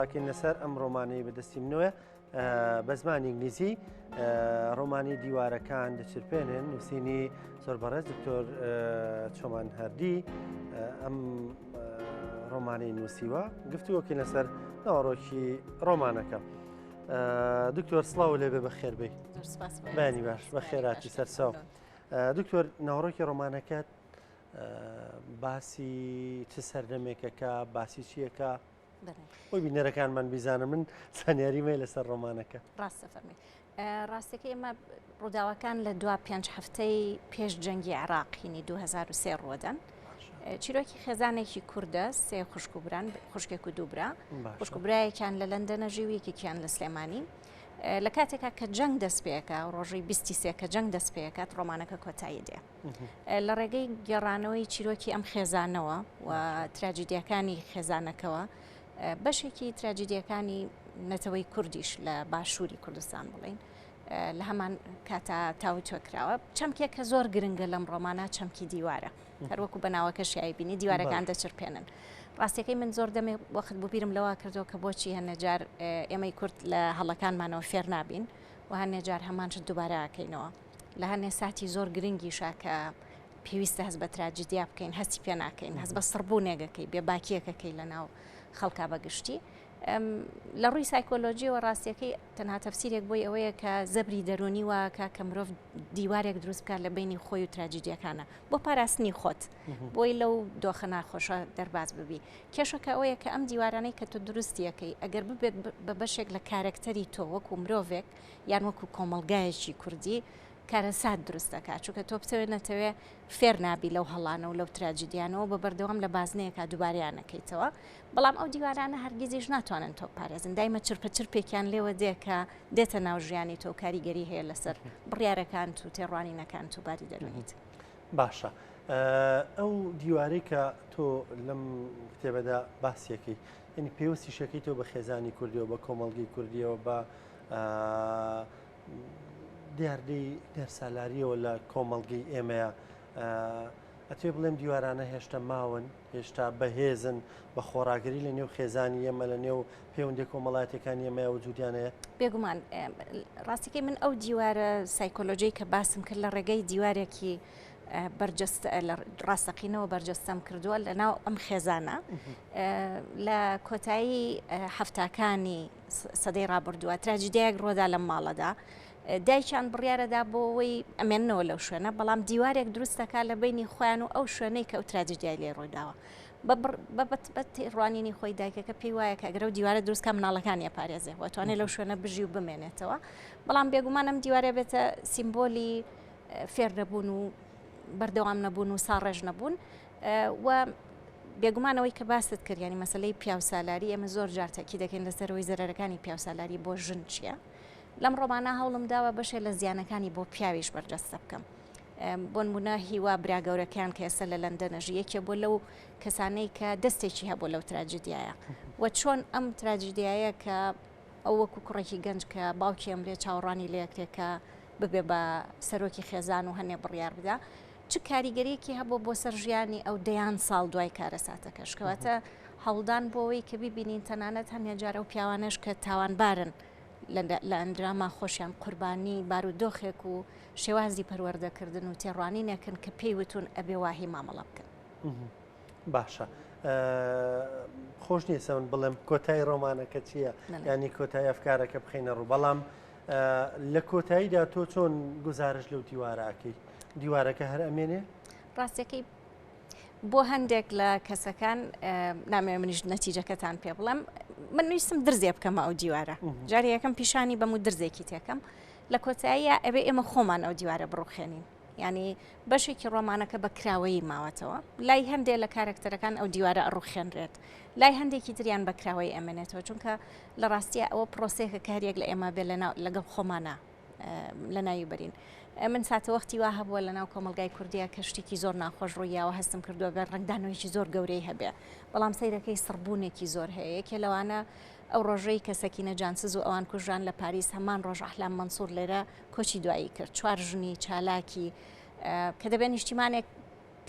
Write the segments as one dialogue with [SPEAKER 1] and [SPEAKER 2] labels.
[SPEAKER 1] ئەکەین لەسەر ئەم ڕۆمانەی بەدەستی منەوەیە بە زمانی ئینگلیزی ڕۆمانی دیوارەکان دەچرپێنن نووسینی زۆر بەڕێز دکتۆر چۆمان هەردی ئەم ڕۆمانی نووسیوە گفتوگۆکەین لەسەر ناوەڕۆکی ڕۆمانەکە دکتۆر سڵاو لێبێ بەخێر بێ بەیانی باش بەخێراتی سەرچاو دکتۆر ناوەڕۆکی ڕۆمانەکەت باسی چ سەردەمێکەکە باسی چیەکە بۆی بینەرەکانمان بیزانن من زانیاریم هەیە لەسەر ڕۆمانەکە.
[SPEAKER 2] ڕاستە فەرمی. ڕاستەکەی ئێمە ڕووداوەکان لە دوا پێنج هەفتەی پێش جەنگی عێراقینی 2023 ڕوەدەن. چیرۆکی خێزانێکی کوردە سێ خوشک و بران خوشکێک و دوو برا خوشک و برایەکیان لە لەندەنە ژی و یەکێکیان لە سلێمانی لە کاتێکا کە جەنگ دەست پێەکە ڕۆژی 23 کە جەنگ دەست پێکات ڕۆمانەکە کۆتایی دێ. لە ڕێگەی گێڕانەوەی چیرۆکی ئەم خێزانەوە و تراجیدیەکانی خێزانەکەوە بەشێکی تراجیدیەکانی نەتەوەی کوردیش لە باشووری کوردستان بڵین لە هەمان کاتا تاوتوێ کراوە چەمکێک کە زۆر گرنگە لەم ڕۆمانە چەمکی دیوارە هەروەکو بە ناوەکەشی ئەیبینی دیوارەکان دەچرپێنن ڕاستیەکەی من زۆر دەمێ وەخت بوو بیرم لەوە کردەوە کە بۆچی هەنێجار ئێمەی کورد لە هەڵەکانمانەوە فێر نابین و هەنێجار هەمان شت دووبارە ئەکەینەوە لە هەنێ ساتی زۆر گرنگیشا کە پێویستە هەست بە تراجیدیا بکەین هەستی پێ ناکەین هەست بە سڕبوونێگەکەی بێ باکیەکەکەی لە ناو خەڵکا بە گشتی لە ڕووی سایکۆلۆژیەوە ڕاستیەکەی تەنها تەفسیرێک بۆی ئەوەیە کە زەبری دەرونی واکە کە مرۆڤ دیوارێک دروست بکات لە بینی خۆی و تراجیدیەکانە بۆ پاراستنی خۆت بۆی لەو دۆخە ناخۆشە دەرباز ببی کێشەکە ئەوەیە کە ئەم دیوارانەی کە تۆ دروستیەکەی ئەگەر ببێت بە بەشێک لە کارەکتەری تۆ وەکو مرۆڤێک یان وەکو کۆمەڵگایەکی کوردی کارەسات دروست دەکات چونکە تۆ بتەوێ نەتەوێ فێر نابی لەو هەڵانە و لەو تراجیدیانەوە بە بەردەوام لە بازنەیەکا دووبارەیان نەکەیتەوە بەڵام ئەو دیوارانە هەرگیزیش ناتوانن تۆ بپارێزن دایمە چرپە چرپێکیان لێوە دێ کە دێتە ناو ژیانی تۆ کاریگەری هەیە لەسەر بڕیارەکانت و تێڕوانینەکانت و باری دەروونیت.
[SPEAKER 1] باشە ئەو دیوارەی کە تۆ لەم کتێبەدا باسیەکەی یعنی پێوەستیشەکەی تۆ بە خێزانی کوردیەوە بە کۆمەڵگەی کوردیەوە بە دیاردەی نێرسالاریەوە لە کۆمەڵگەی ئێمەیە ئەتوێ بڵێم دیوارانە هێشتا ماون هێشتا بەهێزن بە خۆراگری لە نێو خێزانی ئێمە لە نێو پەیوەندی کۆمەڵایەتەکانی ئێمە وجودیان هەیە.
[SPEAKER 2] بێگومان ڕاستەکەی من ئەو دیوارە سایکۆلۆژیی کە باسم کرد لە ڕێگەی دیوارێکی بەرجەستە لە ڕاستەقینەوە بەرجەستەم کردووە لە ناو ئەم خێزانە لە کۆتایی هەفتاکانی سەدەی ڕابردووە تراجیدیایەک ڕۆدا لەم ماڵەدا دایکیان بڕیارەدا بۆ ئەوەی ئەمێننەوە لەو شوێنە بەڵام دیوارێک دروست دەکات لە بینی خۆیان و ئەو شوێنەی کە ئەو تراجیدیای لێ ڕوویداوە بە ڕوانینی خۆی دایکەکە پێی وایە کە ئەگەر ئەو دیوارە دروست کە مناڵەکانی ئەپارێزێ و توانێت لەو شوێنە بژی و بمێنێتەوە بەڵام بێگومان ئەم دیوارە بێتە سیمبۆلی فێر نەبوون و بەردەوام نەبوون و ساڕێژ نەبوون و بێگومان ئەوەی کە باست کرد یانی مەسەلەی پیاوسالاری ئێمە زۆر جار تەکی دەکەین لەسەرەوەی زەرەرەکانی پیاوسالاری بۆ ژن چییە لەم ڕۆمانە هەوڵم داوە بەشێ لە زیانەکانی بۆ پیاویش بەرجەستە بکەم بۆنمونە هیوا برا گەورەکەیان کە ئێستا لە لەندەنەژی یەکێ بۆ لەو کەسانەی کە دەستێکی هەبوو لەو تراجیدیایە و چۆن ئەم تراجیدیایە کە ئەو وەکو کوڕێکی گەنج کە باوکی ئەمرێ چاوەڕوانی لێکرێ کە ببێ بە سەرۆکی خێزان و هەنێ بڕیار بدا چ کاریگەریەکی هەبووە بۆ سەر ژیانی ئەو دەیان ساڵ دوای کارەساتەکەش کەواتە هەوڵدان بۆ ئەوەی کە بیبینین تەنانەت هەنێ جار ئەو پیاوانەش کە تاوانبارن لە ئەندراما خۆشیان قوربانی بارودۆخێک و شێوازی پەروەردەکردن و تێڕوانینێکن کە پێی وتون ئەبێ واهی مامەڵە بکەن.
[SPEAKER 1] باشە خۆش نییە سە من بڵێم کۆتای ڕۆمانەکە چییە ینی کۆتای ئەفکارەکە بخینە ڕوو بەڵام لە کۆتاییدا تۆ چۆن گوزارش لەو دیوارە ئەکەی؟ دیوارەکە هەر ئەمێنێ؟
[SPEAKER 2] ڕاستەکەی بۆ هەندێک لە کەسەکان نامەوێ منیش نەتیجەکەتان پێ بڵێم من ویستم درزێ بکەمە ئەو دیوارە جاری یەکەم پیشانی بەم و درزێکی تێکەم لە کۆتاییە ئەبێ ئێمە خۆمان ئەو دیوارە بڕوخێنین یانی بەشێکی ڕۆمانەکە بە کراوەیی ماوەتەوە، لای هەندێ لە کارەکتەرەکان ئەو دیوارە ئەڕوخێنرێت، لای هەندێکی تریان بە کراوەیی ئەمێنێتەوە، چونکە لە ڕاستییا ئەوە پرۆسەیەکە کە هەریەک لە ئێمە بێ لەناو لەگەڵ خۆمانا لەناوی بەرین. من ساتەوەختی وا هەبووە لەناو کۆمەڵگای کوردییا کە شتێکی زۆر ناخۆش ڕوویاوە هەستم کردووە گەر ڕەنگدانەوەیەکی زۆر گەورەی هەبێ، بەڵام سەیرەکەی سڕبوونێکی زۆر هەیە، یەکێ لەوانە ئەو ڕۆژەی کە سەکینە جانسز و ئەوان کوژران لە پاریس هەمان ڕۆژ ئەحلام مەنسوور لێرە کۆچی دوایی کرد چوار ژنی چالاکی کە دەبێت نیشتیمانێک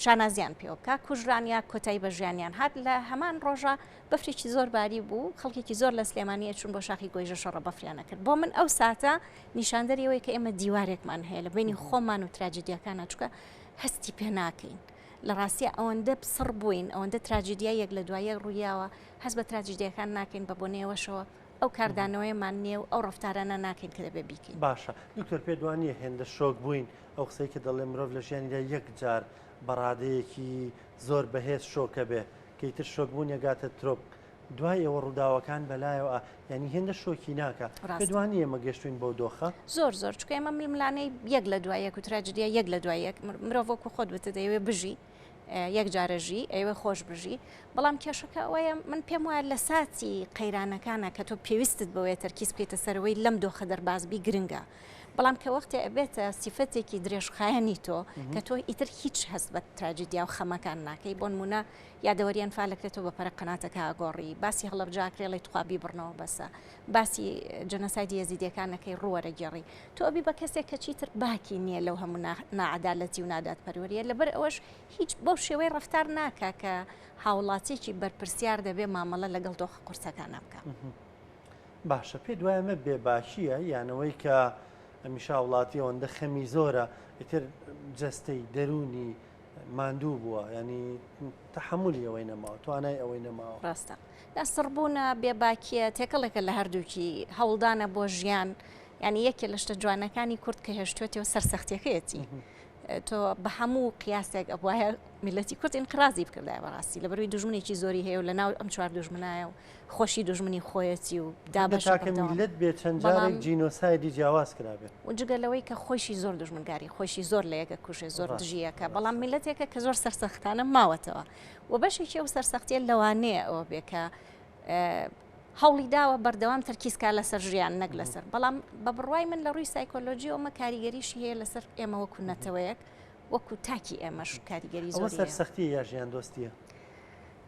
[SPEAKER 2] شانازیان پێوە بکا کوژران یا کۆتایی بە ژیانیان هات لە هەمان ڕۆژە بەفرێکی زۆر باری بوو خەڵکێکی زۆر لە سلێمانی ئەچوون بۆ شاخی گۆیژە شەڕە بەفریان ئەکرد بۆ من ئەو ساتە نیشاندەری ئەوەیە کە ئێمە دیوارێکمان هەیە لە بینی خۆمان و تراجیدیاکانە چونکە هەستی پێ ناکەین لە ڕاستیا ئەوەندە سڕ بووین ئەوەندە تراجیدیا یەک لە دوای یەک ڕوویاوە هەست بە تراجیدیەکان ناکەین بە بۆنەیەوەشەوە ئەو کاردانەوەیەمان نییە و ئەو ڕەفتارانە ناکەین کە دەبێ بیکەین.
[SPEAKER 1] باشە دکتۆر پێت وا نییە هێندە شۆک بووین ئەو قسەی کە دەڵێ مرۆڤ لە ژیانیدا یەک جار بە ڕادەیەکی زۆر بەهێز شۆکە بێ کە ئیتر شۆک بوون ئەگاتە ترۆپک دوای ئەوە ڕووداوەکان بەلایەوە یانی هێندە شۆکی ناکا پێت وا نییە ئێمە گەشتوین بەو دۆخە؟
[SPEAKER 2] زۆر زۆر چونکە ئێمە ململانێی یەک لە دوای یەک و تراجدیا یەک لە دوای یەک مرۆڤ وەکو خۆت وتت دەیەوێ بژی یەک جارە ژی ئەیەوێ خۆش بژی بەڵام کێشەکە ئەوەیە من پێم وایە لە ساتی قەیرانەکانە کە تۆ پێویستت بەوەیە تەرکیز بکەیتە سەرەوەی لەم دۆخە دەرباز بی گرنگە بەڵام کە وەختێ ئەبێتە سیفەتێکی درێژخایەنی تۆ کە تۆ ئیتر هیچ هەست بە تراجیدیا و خەمەکان ناکەی بۆ نمونە یادەوەری ئەنفال ئەکرێتەوە بە پەرە قەناتەکە ئەگۆڕی باسی هەڵەبجە ئەکرێ ئەڵێی تخوا بیبڕنەوە بەسە باسی جەنەسایدی یەزیدیەکان ئەکەی ڕووەرەگێڕی تۆ ئەبی بە کەسێک کە چیتر باکی نییە لەو هەموو ناعەدالەتی و نادادپەروەریە لەبەر ئەوەش هیچ بەو شێوەی ڕەفتار ناکا کە هاوڵاتیەکی بەرپرسیار دەبێ مامەڵە لەگەڵ دۆخە قورسەکانا بکا.
[SPEAKER 1] باشە پێت وایە ئەمە بێباکییە یان ئەوەی کە هەمیشە هاوڵاتی ئەوەندە خەمی زۆرە ئیتر جەستەی دەروونی ماندوو بووە ینی تەحملی ئەوەی نەماوە توانای ئەوەی نەماوە.
[SPEAKER 2] ڕاستە نا سڕبوونە بێباکیە تێکەڵێکە لە هەردووکی هەوڵدانە بۆ ژیان یعنی یەکێ لە شتە جوانەکانی کورد کە هێشتوێتەوە سەرسەختیەکەیەتی تۆ بە هەموو قیاسێک ئەبواە میلەتی کورد ئینقرازی بکردایە بەڕاستی لە بەروی دوژمنێکی زۆری هەیە و لە ناو ئەم چوار دوژمنایە و خۆشی دوژمنی خۆیەتی و
[SPEAKER 1] دابەش تاکە میلەت بێ چەند جارێک جینۆسایدی جیاواز کرابێت.
[SPEAKER 2] و جگە لەوەی کە خۆیشی زۆر دوژمنگاری خۆیشی زۆر لە یەکە کوژێ زۆر دژیەکە بەڵام میلەتێکە کە زۆر سەرسەختانە ماوەتەوە و بەشێکی ئەو سەرسەختیە لەوانەیە ئەوە بێ کە هەوڵی داوە بەردەوام تەرکیزکا لەسەر ژیان نەک لەسەر بەڵام بە بڕوای من لە ڕووی سایکۆلۆژی ئەمە کاریگەریشی هەیە لەسەر ئێمە وەکو نەتەوەیەک وەکو تاکی ئێمەش کاریگەری
[SPEAKER 1] زۆر سەرسەختی یا ژیان دۆستیە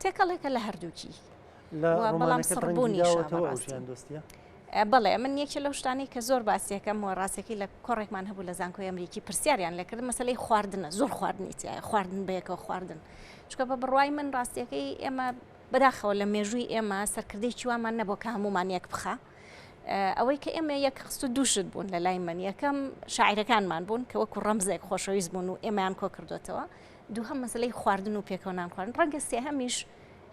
[SPEAKER 2] تێکەڵێکە لە هەردووکی
[SPEAKER 1] لە بەڵام سڕبوونیشەوە ژیان دۆستیە
[SPEAKER 2] بەڵێ من یەکێ لەو شتانەی کە زۆر باسیەکەم و ڕاستەکەی لە کۆڕێکمان هەبوو لە زانکۆی ئەمریکی پرسیاریان لێکردم مەسلەی خواردنە زۆر خواردنی تایە خواردن بەیەکەوە خواردن چونکە بە بڕوای من ڕاستیەکەی ئێمە بەداخەوە لە مێژووی ئێمە سەرکردەیەکی وامان نەبوو کە هەمومان یەک بخا ئەوەی کە ئێمە یەک خست و دووشت بوون لە لای من یەکەم شاعرەکانمان بوون کە وەکو ڕەمزێک خۆشەویست بوون و ئێمەیان کۆ کردوێتەوە دووهەم مەسلەی خواردن و پێکەوە نان خواردن ڕەنگە سێهەمیش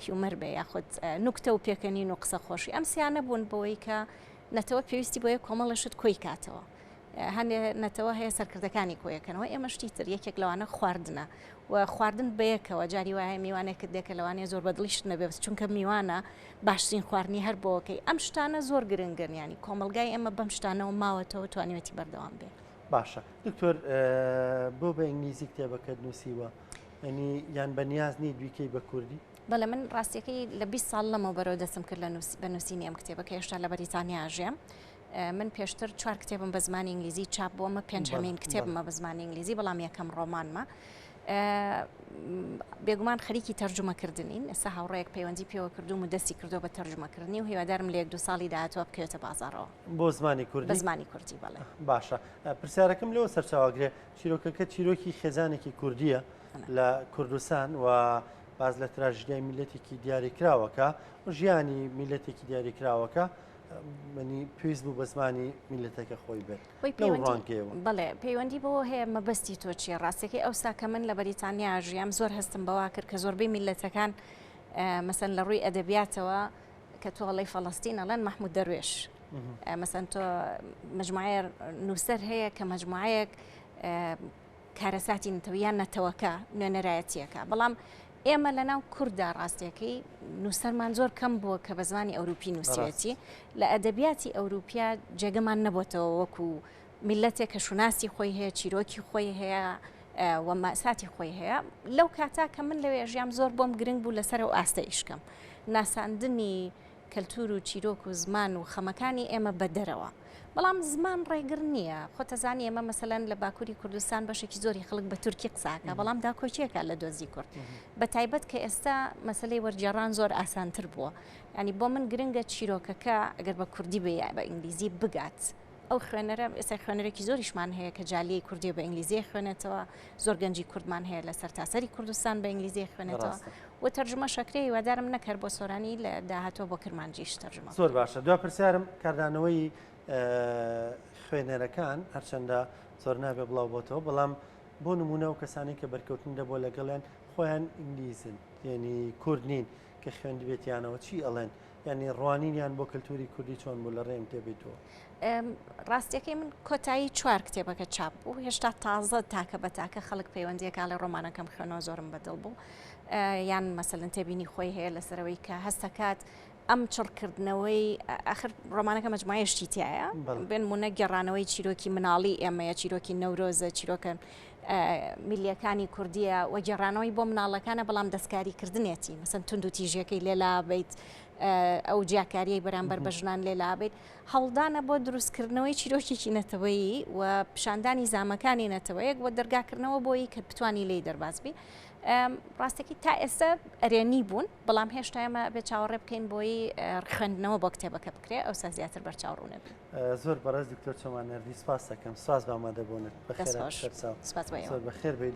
[SPEAKER 2] humor بێ یاخود نوکتە و پێکەنین و قسە خۆشی ئەم سیانە بوون بۆی کە نەتەوە پێویستی بۆیە کۆمەڵە شت کۆی کاتەوە هەندێ نەتەوە هەیە سەرکردەکانی کۆیەکەنەوە ئێمە شتی تر یەکێک لەوانە خواردنە و خواردن بەیەکەوە جاری وایە میوانێکت دێکە لەوانەیە زۆر بەدڵیشت نەبێ بەس چونکە میوانە باشترین خواردنی هەر بۆکەی ئەم شتانە زۆر گرنگن ینی کۆمەلگای ئێمە بەم شتانەوە ماوەتەوە توانیوەتی بەردەوام بێ.
[SPEAKER 1] باشە دکتۆر بۆ بە ئینگلیزی کتێبەکەت نووسیوە ینی یان بە نیاز نیت بیکەی بە کوردی؟
[SPEAKER 2] بەڵێ من ڕاستیەکەی لە 20 ساڵ لەمەوبەرەوە دەستم کرد لە بە نووسینی ئەم کتێبە کە هێشتا لە بەریتانیا ژێم من پێشتر چوار کتێبم بە زمانی ئینگلیزی چاپ بووە مە پێنجهەمین کتێبمە بە زمانی ئینگلیزی بەڵام یەکەم ڕۆمانمە بێگومان خەریکی تەرجومەکردنین ئێستا هاوڕێیەک پەیوەندی پێوە کردوم و دەستی کردو بە تەرجومەکردنی و هیوادارم لە یەک دوو ساڵی داهاتوە بکەوێتە بازاڕەوە.
[SPEAKER 1] بۆ زمانی کوردی؟
[SPEAKER 2] بە زمانی کوردی بەڵێ.
[SPEAKER 1] باشە پرسیارەکەم لەوە سەرچاوەگرێ چیرۆکەکە چیرۆکی خێزانێکی کوردیە لە کوردستان و باس لە تراژیدیای میلەتێکی دیاریکراوەکە و ژیانی میلەتێکی دیاریکراوەکە منی پێویست بوو بە زمانی میلەتەکە خۆی بێت
[SPEAKER 2] بەڵێ پەیوەندی بەوە هەیە مەبەستی تۆ چیە ڕاستەکەی ئەوسا کە من لە بەریتانیا ژیام زۆر هەستم بەوا کرد کە زۆربەی میلەتەکان مەسەن لە ڕووی ئەدەبیاتەوە کە تۆ ئەڵێی فەڵەستین ئەڵێن مەحمود دەروێش مەسەن تۆ مجموعەیە نووسەر هەیە کە مجموعەیەک کارەساتی نەتەوە یان نەتەوەکە نوێنەرایەتیەکە بەڵام ئێمە لە ناو کورددا ڕاستیەکەی نووسەرمان زۆر کەم بووە کە بە زمانی ئەوروپی نووسیەتی لە ئەدەبیاتی ئەوروپیا جێگەمان نەبۆتەوە وەکو میلەتێک کە شوناسی خۆی هەیە چیرۆکی خۆی هەیە و ماساتی خۆی هەیە لەو کاتا کە من لەوێ ژیام زۆر بۆم گرنگ بوو لەسەر ئەو ئاستە ئیشکەم ناساندنی کەلتور و چیرۆک و زمان و خەمەکانی ئێمە بە دەرەوە. بەڵام زمان ڕێگر نییە. خۆت ئەزانی ئێمە مەسەلەن لە باکووری کوردستان بەشێکی زۆری خەڵک بە تورکی قسە ئەکا بەڵام داکۆکییەکە لە دۆزی کورد. بە تایبەت کە ئێستا مەسەلەی وەرگێڕان زۆر ئاسانتر بووە. یانی بۆ من گرنگە چیرۆکەکە ئەگەر بە کوردی بێ یا بە ئینگلیزی بگات. ئەو خوێنەرە ئێستا خوێنەرێکی زۆریشمان هەیە کە جالیەی کوردیە بە ئینگلیزی خوێنێتەوە زۆر گەنجی کوردمان هەیە لە سەرتاسەری کوردستان بە ئینگلیزی خوێنێتەوە و تەرجمە شەکرێ هیوادارم نەکەر بۆ سۆرانی لە داهاتوە بۆ کرمانجیش تەرجمە
[SPEAKER 1] زۆر باشە دوا پرسیارم کاردانەوەی خوێنەرەکان هەرچەندە زۆر نابێ بڵاو بۆتەوە بەڵام بۆ نمونە و کەسانی کە بەرکەوتن دەبووە لەگەڵیان خۆیان ئینگلیزن یعنی کورد نین کە خوێندبێتیانەوە چی ئەڵێن یانی ڕوانینیان بۆ کەلتوری کوردی چۆن بوو لە ڕێم تێبیتەوە؟
[SPEAKER 2] ڕاستیەکەی من کۆتایی چوار کتێبەکە چاپ بوو هێشتا تازە تاکە بە تاکە خەڵک پەیوەندیەکە لە ڕۆمانەکەم خوێنەوە زۆرم بەدڵ بوو یان مەسەلەن تێبینی خۆی هەیە لەسەرەوەی کە هەستەکات ئەم چڕکردنەوەی ئەخر ڕۆمانەکە مەجموعەیە شتی تایە بنمونە گێڕانەوەی چیرۆکی مناڵی ئێمەیە چیرۆکی نەورۆزە چیرۆکە میلیەکانی کوردیە و گێڕانەوەی بۆ مناڵەکانە بەڵام دەستکاری کردنێتی مەسەن تونند و تیژیەکەی لێ لابیت ئەو جیاکاریەی بەرامبەر بە ژنان لێ لابیت هەوڵدانە بۆ دروستکردنەوەی چیرۆکێکی نەتەوەیی و پیشاندانی زامەکانی نەتەوەیەک و دەرگاکردنەوە بۆی کە بتانی لێی دەرباز بی ڕاستەکەی تا ئێستا ئەرێنی بوون بەڵام هێشتا ئێمە بێ چاوەڕێ بکەین بۆی خوێندنەوە بۆ کتێبەکە بکرێ ئەوسا زیاتر بەرچاو ڕوونە بین.
[SPEAKER 1] زۆر بەڕێز دکتۆر چۆمان نەردی سپاس دەکەم سپاس بە ئامادەبوونت بەخێر
[SPEAKER 2] سپاس
[SPEAKER 1] زۆر بەخێر بێیت.